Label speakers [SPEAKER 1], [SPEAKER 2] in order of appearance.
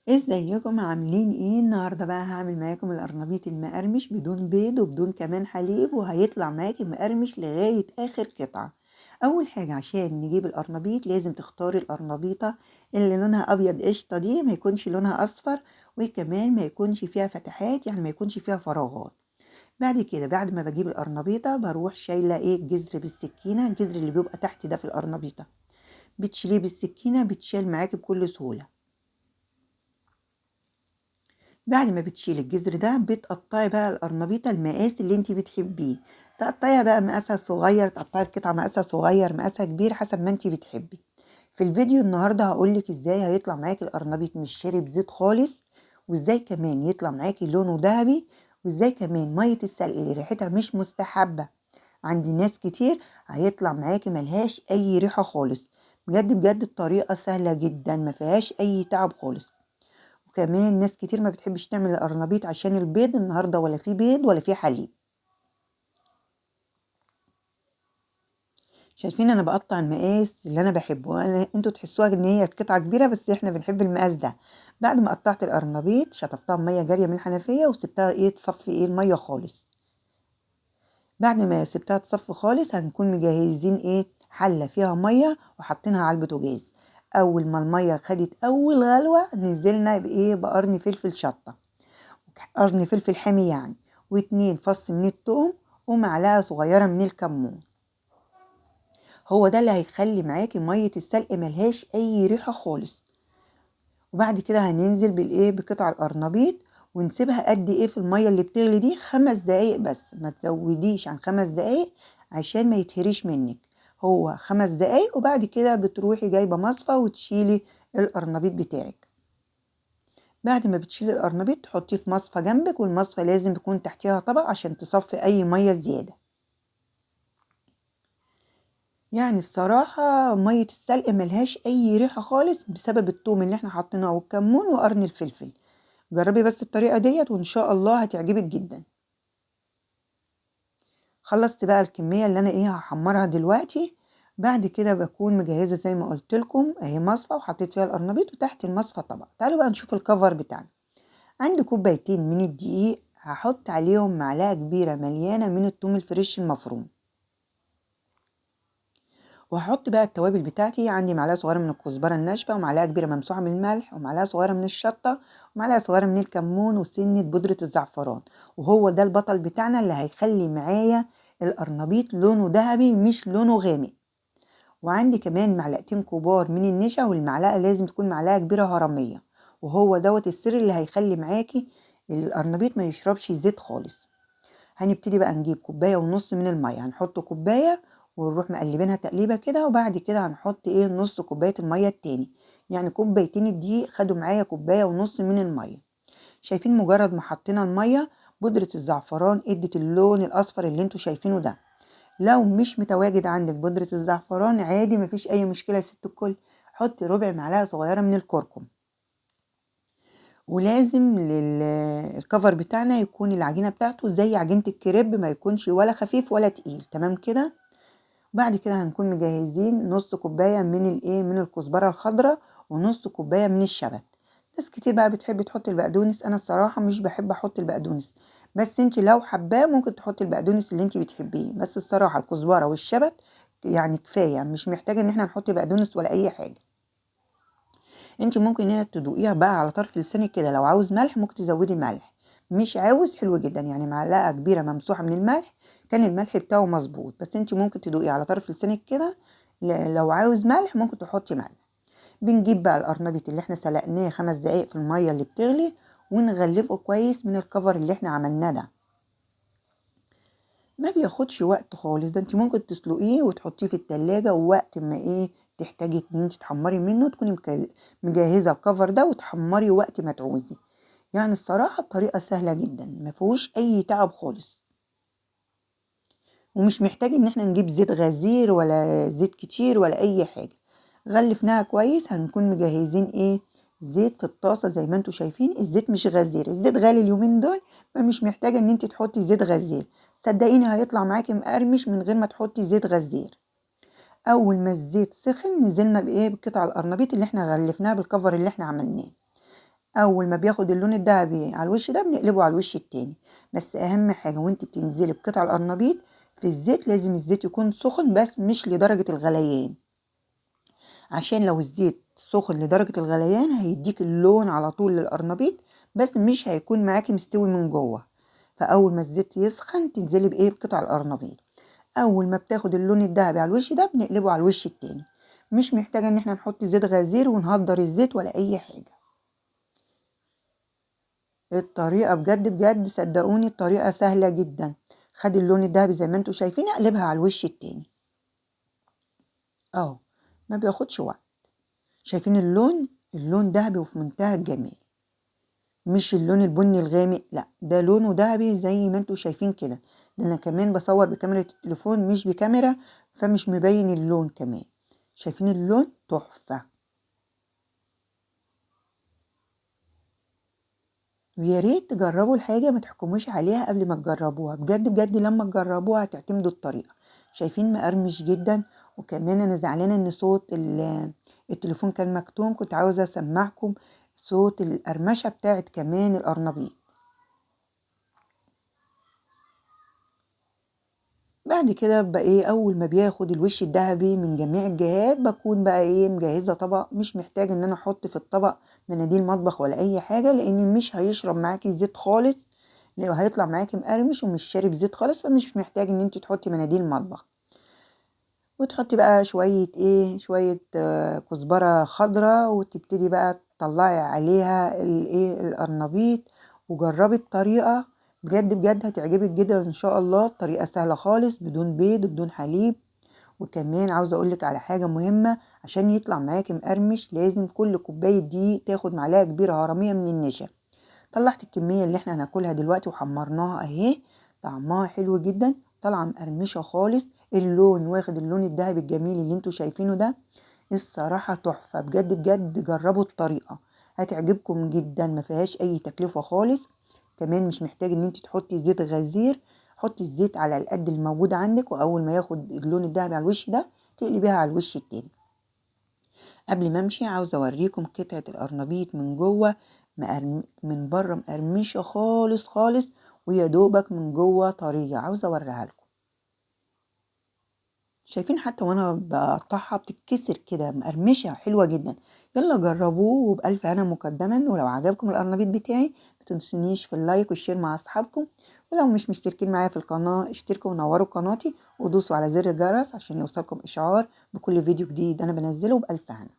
[SPEAKER 1] ازيكم عاملين ايه؟ النهارده بقى هعمل معاكم القرنبيط المقرمش بدون بيض وبدون كمان حليب، وهيطلع معاكي مقرمش لغاية اخر قطعه. اول حاجة عشان نجيب القرنبيط لازم تختاري القرنبيطه اللي لونها ابيض قشطه دي، ما يكونش لونها اصفر، وكمان ما يكونش فيها فتحات، يعني ما يكونش فيها فراغات. بعد كده بعد ما بجيب القرنبيطه بروح شايله ايه الجذر بالسكينة، الجذر اللي بيبقى تحت ده في القرنبيطه بتشيليه بالسكينة، بتشال معاكي بكل سهولة. بعد ما بتشيل الجذر ده بتقطعي بقى القرنبيطه المقاس اللي انت بتحبيه، تقطعيها بقى مقاسها صغير، تقطعي القطعة مقاسها صغير مقاسها كبير حسب ما انت بتحبي. في الفيديو النهارده هقولك ازاي هيطلع معاكي القرنبيط مش شارب زيت خالص، وازاي كمان يطلع معاكي لونه ذهبي، وازاي كمان مية السلق اللي ريحتها مش مستحبة عند ناس كتير هيطلع معاكي ملهاش اي ريحه خالص. بجد بجد الطريقة سهلة جدا ما فيهاش اي تعب خالص. وكمان ناس كتير ما بتحبش تعمل القرنبيط عشان البيض، النهارده ولا فيه بيض ولا فيه حليب. شايفين انا بقطع المقاس اللي انا بحبه، انتوا تحسوها ان هي قطعه كبيرة بس احنا بنحب المقاس ده. بعد ما قطعت القرنبيط شطفتها بميه جارية من الحنفية وسبتها ايه تصفي ايه المية خالص. بعد ما سبتها تصفي خالص هنكون مجهزين ايه حله فيها مية وحاطينها على البوتاجاز. اول ما المية خدت اول غلوه نزلنا بايه بقرن فلفل شطه، قرن فلفل حامي يعني، و2 فص من الثوم ومعلقة صغيرة من الكمون. هو ده اللي هيخلي معاكي مية السلق ملهاش اي ريحه خالص. وبعد كده هننزل بالايه بقطع القرنبيط ونسيبها قد ايه في المية اللي بتغلي دي 5 دقايق بس، ما تزوديش عن 5 دقايق عشان ما يتهريش منك. هو 5 دقايق وبعد كده بتروحي جايبه مصفى وتشيلي القرنبيط بتاعك. بعد ما بتشيلي القرنبيط تحطيه في مصفى جنبك، والمصفى لازم يكون تحتيها طبق عشان تصفي اي مية زيادة. يعني الصراحة مية السلق ملهاش اي ريحه خالص بسبب الثوم اللي احنا حاطينه والكمون وقرن الفلفل. جربي بس الطريقة ديت وان شاء الله هتعجبك جدا. خلصت بقى الكمية اللي انا ايه هحمرها دلوقتي. بعد كده بكون مجهزة زي ما قلت لكم اهي مصفى وحطيت فيها القرنبيط وتحت المصفى طبق. تعالوا بقى نشوف الكفر بتاعنا. عندي 2 كوباية من الدقيق هحط عليهم معلقه كبيرة مليانة من الثوم الفريش المفروم، وهحط بقى التوابل بتاعتي. عندي معلقه صغيرة من الكزبره الناشفه، ومعلقة كبيرة ممسوحة من الملح، ومعلقة صغيرة من الشطه، ومعلقة صغيرة من الكمون، وسنة بودره الزعفران. وهو ده البطل بتاعنا اللي هيخلي معايا القرنبيط لونه ذهبي مش لونه غامق. وعندي كمان 2 معلقة كبار من النشا، والمعلقه لازم تكون معلقه كبيرة هرميه، وهو دوت السر اللي هيخلي معاكي القرنبيط ما يشربش زيت خالص. هنبتدي بقى نجيب 1.5 كوباية من المية، هنحط كوباية ونروح مقلبينها تقليبه كده، وبعد كده هنحط ايه نص كوباية المية التاني، يعني 2 كوباية الدقيق خدوا معايا 1.5 كوباية من المية. شايفين مجرد ما حطينا المية بودره الزعفران ادت اللون الاصفر اللي انتوا شايفينه ده. لو مش متواجد عندك بودره الزعفران عادي مفيش اي مشكلة يا ست الكل، حطي ربع معلقه صغيرة من الكركم. ولازم الكفر بتاعنا يكون العجينة بتاعته زي عجينه الكريب، ما يكونش ولا خفيف ولا تقيل، تمام كده. بعد كده هنكون مجهزين نص كوباية من الايه من الكزبره الخضراء ونص كوباية من الشبت. ناس كتير بقى بتحب تحط البقدونس، انا الصراحة مش بحب احط البقدونس، بس انت لو حباه ممكن تحطي البقدونس اللي انت بتحبيه، بس الصراحة الكزبره والشبت يعني كفاية، مش محتاجه ان احنا نحط بقدونس ولا اي حاجة. انت ممكن هنا تدوقيها بقى على طرف لسانك كده، لو عاوز ملح ممكن تزودي ملح، مش عاوز حلو جدا، يعني معلقه كبيرة ممسوحة من الملح كان الملح بتاعه مظبوط، بس انت ممكن تدوقي على طرف لسانك كده، لو عاوز ملح ممكن تحطي ملح. بنجيب بقى القرنبيط اللي احنا سلقناه 5 دقايق في المية اللي بتغلي ونغلفه كويس من الكفر اللي احنا عملناه ده. ما بياخدش وقت خالص، ده انت ممكن تسلقيه وتحطيه في التلاجة، ووقت ما ايه تحتاجي ان انت تحمري منه تكوني مجهزة الكفر ده وتحمري وقت ما تعوزي. يعني الصراحة الطريقة سهلة جدا ما فيهوش اي تعب خالص، ومش محتاج ان احنا نجيب زيت غزير ولا زيت كتير ولا اي حاجة. غلفناها كويس. هنكون مجهزين ايه زيت في الطاسه زي ما انتوا شايفين، الزيت مش غزير، الزيت غالي اليومين دول، فمش محتاجه ان انت تحطي زيت غزير، صدقيني هيطلع معاكي مقرمش من غير ما تحطي زيت غزير. اول ما الزيت سخن نزلنا بايه بقطع القرنبيط اللي احنا غلفناها بالكفر اللي احنا عملناه. اول ما بياخد اللون الذهبي على الوش ده بنقلبه على الوش التاني. بس اهم حاجة وانت بتنزلي بقطع القرنبيط في الزيت لازم الزيت يكون سخن، بس مش لدرجة الغليان، عشان لو الزيت سخن لدرجة الغليان هيديك اللون على طول للقرنبيط، بس مش هيكون معاكي مستوي من جوه. فاول ما الزيت يسخن تنزلي بايه؟ بقطع القرنبيط. اول ما بتاخد اللون الذهبي على الوش ده بنقلبه على الوش التاني. مش محتاجه ان احنا نحط زيت غزير ونهدر الزيت ولا اي حاجة. الطريقة بجد بجد صدقوني الطريقة سهلة جدا. خد اللون الذهبي زي ما انتوا شايفين، اقلبها على الوش التاني اهو، ما بياخدش وقت. شايفين اللون؟ اللون ذهبي وفي منتهى الجمال، مش اللون البني الغامق، لا ده لونه ذهبي زي ما انتوا شايفين كده. ده انا كمان بصور بكاميرا التليفون مش بكاميرا، فمش مبين اللون كمان. شايفين اللون تحفة. ويا ريت تجربوا الحاجة، ما تحكموش عليها قبل ما تجربوها، بجد بجد لما تجربوها هتعتمدوا الطريقة. شايفين مقرمش جدا. وكمان انا زعلانة ان صوت التليفون كان مكتوم، كنت عاوزة اسمعكم صوت القرمشة بتاعت كمان القرنبيط. بعد كده بقى ايه، اول ما بياخد الوش الذهبي من جميع الجهات بكون بقى ايه مجهزة طبق، مش محتاج ان انا احط في الطبق مناديل مطبخ ولا اي حاجة، لان مش هيشرب معاكي الزيت خالص، لو هيطلع معاكي مقرمش ومش شارب زيت خالص، فمش محتاج ان انت تحطي مناديل مطبخ. وتحطي بقى شوية ايه، شوية كزبره خضراء، وتبتدي بقى تطلعي عليها الايه القرنبيط. وجربي الطريقة بجد بجد هتعجبك جدا ان شاء الله. الطريقة سهلة خالص، بدون بيض وبدون حليب. وكمان عاوزه اقولك على حاجة مهمة، عشان يطلع معاكي مقرمش لازم كل كوباية دي تاخد معلقه كبيرة هرميه من النشا. طلعت الكمية اللي احنا هناكلها دلوقتي وحمرناها اهي، طعمها حلو جدا، طالعه مقرمشه خالص، اللون واخد اللون الذهبي الجميل اللي انتوا شايفينه ده. الصراحة تحفة بجد بجد، جربوا الطريقة هتعجبكم جدا، ما فيهاش اي تكلفة خالص. كمان مش محتاج ان انت تحطي زيت غزير، حطي الزيت على القد الموجود عندك، واول ما ياخد اللون الذهبي على الوش ده تقلبيها على الوش التاني. قبل ما امشي عاوزه اوريكم قطعه القرنبيط من جوه، من بره مقرمشه خالص خالص، ويا دوبك من جوه طرية. عاوزه اوريها لكم. شايفين حتى وانا بقطعها بتتكسر كده، مقرمشه حلوة جدا. يلا جربوه وبألف هنا مقدما. ولو عجبكم القرنبيط بتاعي متنسونيش في ال like وال share مع اصحابكم، ولو مش مشتركين معايا في القناة اشتركوا ونوروا قناتي، ودوسوا على زر الجرس عشان يوصلكم اشعار بكل فيديو جديد انا بنزله. بألف هنا.